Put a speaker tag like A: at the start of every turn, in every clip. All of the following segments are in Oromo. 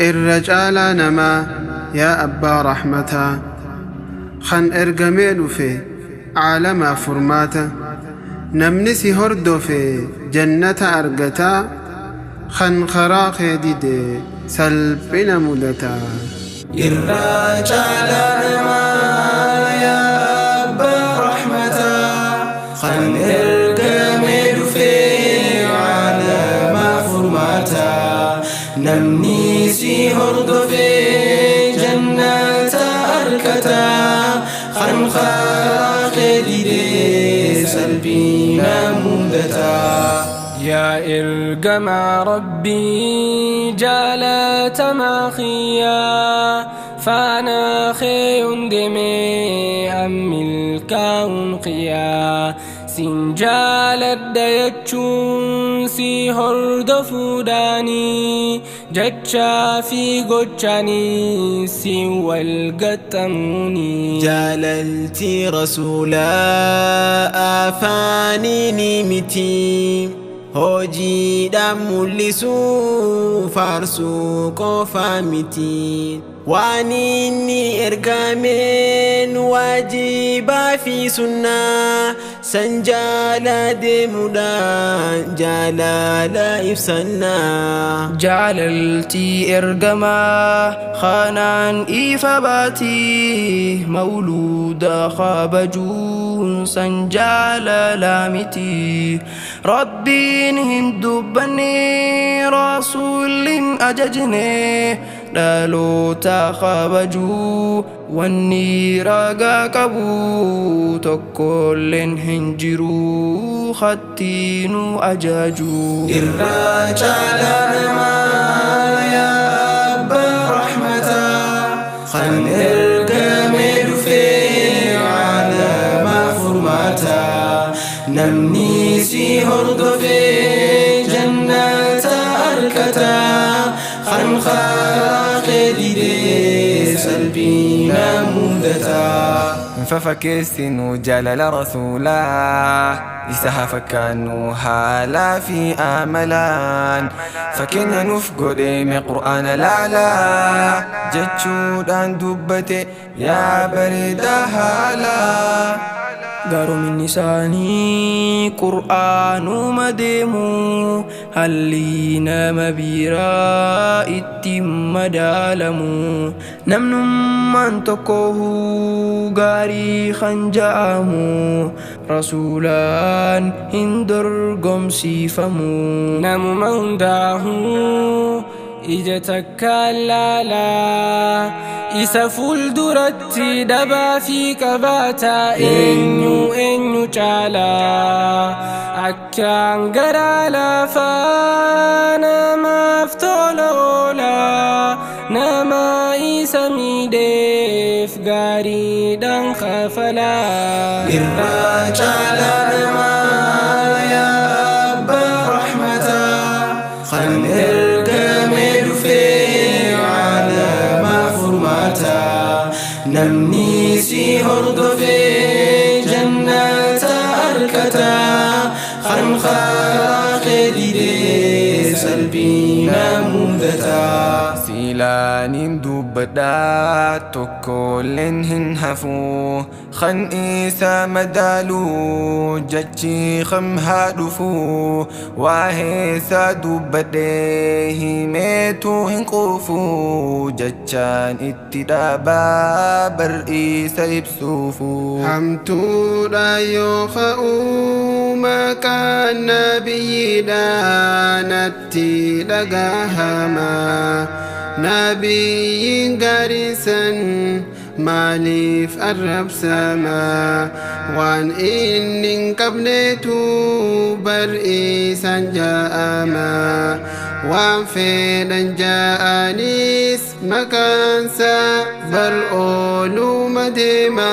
A: Irra caalaa namaa yaa abbaa rahmataa, kan ergamee dhufe caalamaaf furmaata, namni si hordofe jannata argataa, kan karaa kee dide salphina mudataa.
B: Irra caalaa namaa yaa abbaa rahmataa, kan ergamee dhufe caalamaaf furmaataa, namni si hordofe jannata argataa, kan karaa kee dide salphina mudataa.
C: Yaa ergamaa Rabbii jaalatamaa kiyyaa, faana kee hundemee ammilkaa'uun qiyyaa, sin jaaladha jechuun si hordofuudhaanii, jechaa fi gochaanii si wal gaxxamuuni.
D: Jaalalti rasuulaa afaaniini miti, hojiidhaan mul'isuu faarsuu qofa miti. Waan inni ergameen waajibaa fi sunnaa san jaala deemuudhaan jaalala ibsannaa.
E: Jaalalti ergamaa kanaan ifa baatii, mawluuda kabajuun san jaalala miti. Rabbiin hin dubbanne, rasuulli hin ajajne dhaloota kabajuu, wanni ragaa qabu tokkolleen hin jiru hattiinu ajaju.
B: Irra caalaa namaa yaa abbaa rahmataa, kan ergamee dhufe caalamaaf furmaataa, namni si hordofe jannata argataa, kan karaa kee dide salphina mudataa.
F: Fafakkeessinu jaalala rasuulaa, isa haa fakkaannu haalaa fi amalaan, fakkeenya nuuf godheeme qur'aana laalaa, jechuudhaan dubbate yaa bareedaa haalaa.
E: Garoominni isaanii qur'aanuma deemu, halli nama biraa ittiin madaalamu. Namnummaan tokko gaarii kan ja'amu rasuulaan hin dorgomsiifamu.
C: Namuma hundaahuu ija takkaan laalaa, isa fuulduratti dhabaa fi qabaataa, eenyu eenyu caalaa, akkaan garaa laafaa namaaf tola oolaa, nama isa miidheef gaariidhaan kafalaa.
B: Irra caalaa namaa yaa abbaa rahmataa, kan ergamee dhufe caalamaaf furmaataa, namni si hordofe jannata argataa, kan karaa kee dide salphina mudataa.
F: Silaanin dubbadhaa tokkolleen hin hafu, kan isa madaaluu jechi kam haa dhufu, waa'ee isaa dubbadhee himeetu hin quufu, jechaan itti dhaabaa bar'iisa ibsuufu.
A: Hamtuudha yoo ka'uu maqaan nabiyyiidha natti dhagahama. Nabiyyiin gaariin san maaliif arrabsama? Waan inni hin qabneetu bar'iisaan ja'ama. Waan fedhan ja'anis maqaansa bar ooluma deema.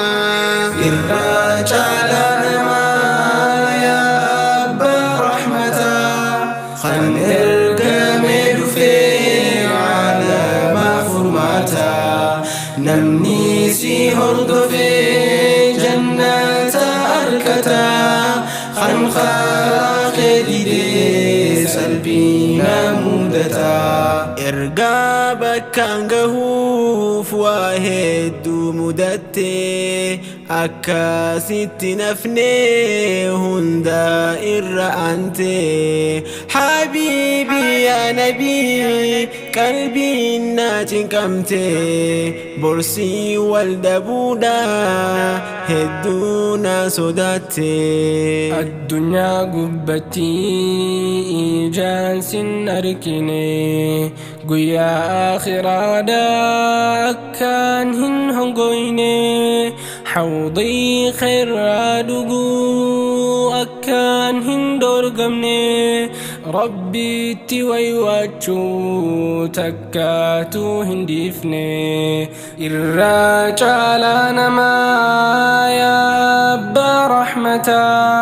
B: Irra caalaa namaa yaa abbaa rahmataa, kan ergamee dhufe caalamaaf furmaataa, namni si hordofe jannata argataa, kan karaa kee dide salphina mudataa.
D: Ergaa bakkaan gahuuf waa hedduu mudatte, akkasitti nafne hunda irra ante. Habiibi yaa nabii, qalbiin na cinqamte, borsii wal dhabuudha hedduu na sodaatte.
C: Addunyaa gubbatti ijaan sin argine, guyyaa akhiraadha akkaan hin hongoyne, hawdii kheerraa dhuguu akkaan hin dorgamne, rabbiitti waywaachuu takkaatuu hin dhiifne. Irraa caalaa namaa yaa abbaa rahmataa,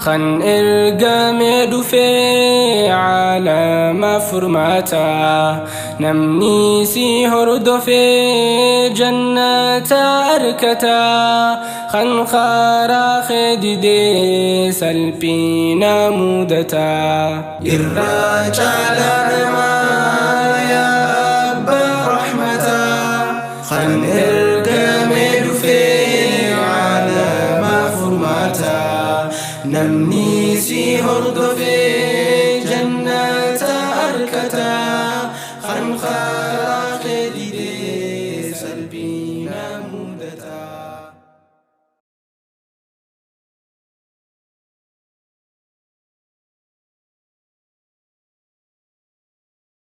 C: kan ergame dhufee caalama furmaataa, namni si hordofee jannata arkataa, kan karaa kee didee salphina mudataa.
B: Irraa caalaa namaa yaa abbaa rahmataa, kan ergame dhufee caalama furmaataa, namni si hordofee